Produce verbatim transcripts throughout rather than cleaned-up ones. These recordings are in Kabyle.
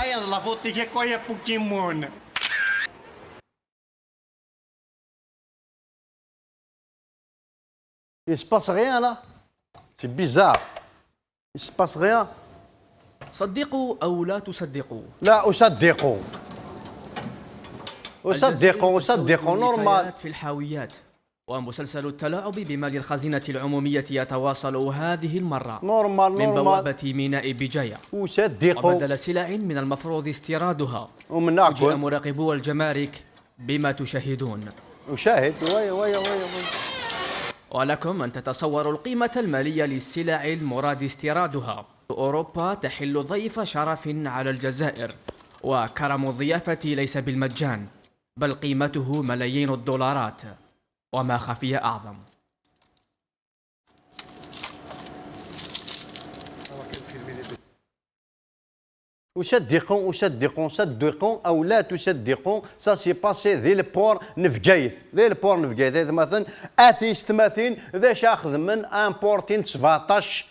Ay, ad la faute-ik akk, ay a Pokémon. Il se passe rien là. C'est bizarre. Il se passe rien. صدقوا أو لا تصدقوا، لا أصدق. أصدق، الجزائر أصدق، تستورد normal. النفايات في الحاويات، ومسلسل التلاعب بمال الخزينة العمومية يتواصل هذه المرة Normal، من normal. بوابة ميناء بجاية، أصدق. وبدل سلع من المفروض استيرادها، ومن فوجئ أكل. مراقبو الجمارك بما تشاهدون. أشاهد، وي، وي، وي، وي. ولكم أن تتصوروا القيمة المالية للسلع المراد استيرادها. أوروبا تحل ضيف شرف على الجزائر، وكرم الضيافة ليس بالمجان، بل قيمته ملايين الدولارات، وما خفي أعظم. أصدق، أصدق، أصدق أو لا تصدق. Ça s'est passé di le port n Bgayet. Di le port n Bgayet, ay atmaten, at yessetmatin, d acu xedmen, importin sebɛṭac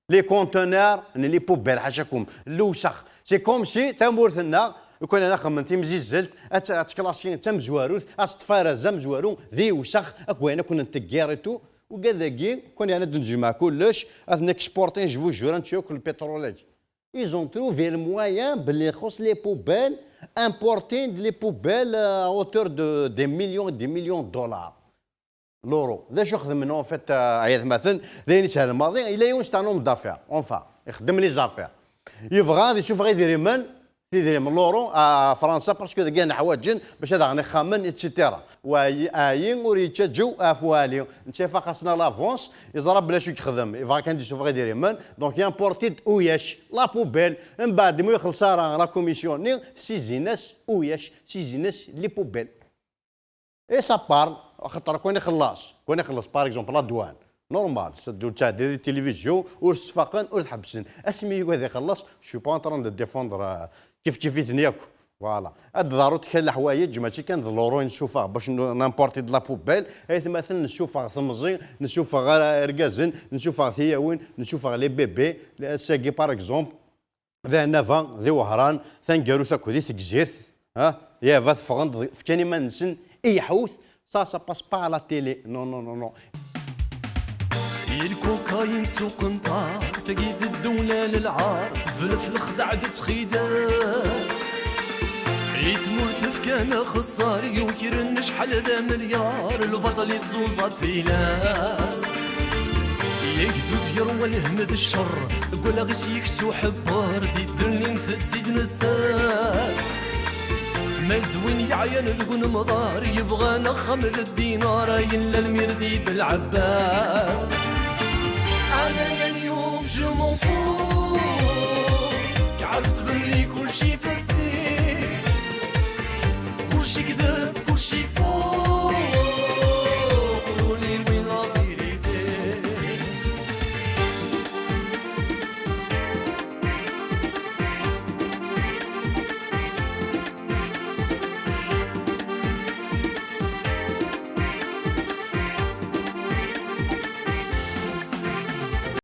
les conteneurs n les poubelles, ḥacakum, lewsex. C'est comme si tamurt-nneɣ, lukan ad xedmen timzizzelt, ad tt-, ad tt-classé d tamezwarut, ad teṭṭef arraz amezwaru d iwsex, akk wayen akk n tgir et tout, ugad-agi, lukan ad d-nejmeɛ kullec, ad ten-exportin, jbujur, ad nečč akk lpiṭrul-agi. Ils ont trouvé le moyen, belli ixuṣṣ les poubelles, importer les poubelles, euh, à hauteur de des millions et des millions de dollars. L'euro. D acu xedmen, en fait, euh, ay atmaten, d ayen yeshel maḍi, yella yiwen c'est un homme d'affaires, enfin, ixeddem les affaires. Yebɣa ad isuffeɣ idrimen, idrimen l'euro, à Fransa, parce que dagi ad ḥwaǧen bac ad aɣen ixxamen, et cetera. Wa ayi, ayi ur yettaǧew ɣef wali. Netta ifaq-asen à l'avance, yeẓra belli acu yexdem, yebɣa kan ad isuffeɣ idrimen, donc yimporti-d uyac, la poubelle, mbeɛd ma ur ixelleṣ ara la commission-nni, sizin-as uyac, sizin-as les poubelles. Et ça parle, axaṭer kan ixelleṣ, kan ixelleṣ, par exemple, la douane. Normal, c'est-à-dire ur ttɛeddi di tilivizyu, ur sfaqen, ur tḥebbsen. Asmi yugi ad ixelleṣ, je suis pas en train de défendre, euh, kif kif-iten yakk. Voilà. Ad d-ḍerrunt kra n leḥwayeǧ, mačči kan d l'euro i nessufeɣ bac n-, n'importer de la poubelle, ay atmaten nessufeɣ temẓi, nessufeɣ ara irgazen, nessufeɣ tiyawin, nessufeɣ les bébés, ass-agi par exemple, d Ɛennaba, di Wehran, taneggarut akk di Tegzirt, ha? Yaba teffɣen-d, fkan iman-nsen i iḥut, ça, ça passe pas à la télé. Non, non, non, non. الكوكايين سوق نطار تقيد الدولة للعار تبل في الخدع دس خيدات يتمور تفكان خسار يوكر شحال ذا مليار البطل يزوز تيلاس يكزوت يروى الهم ذا الشر قول غيس يكسو حبار دي الدنيا نفد سيد نساس ما زوين يعيا نذقن مضار يبغى نخم الدينار يلا الميردي بالعباس أنا يا اليوم je m'en fous عرفت باللي كل شي فسي كل شي كذب كل شي فوق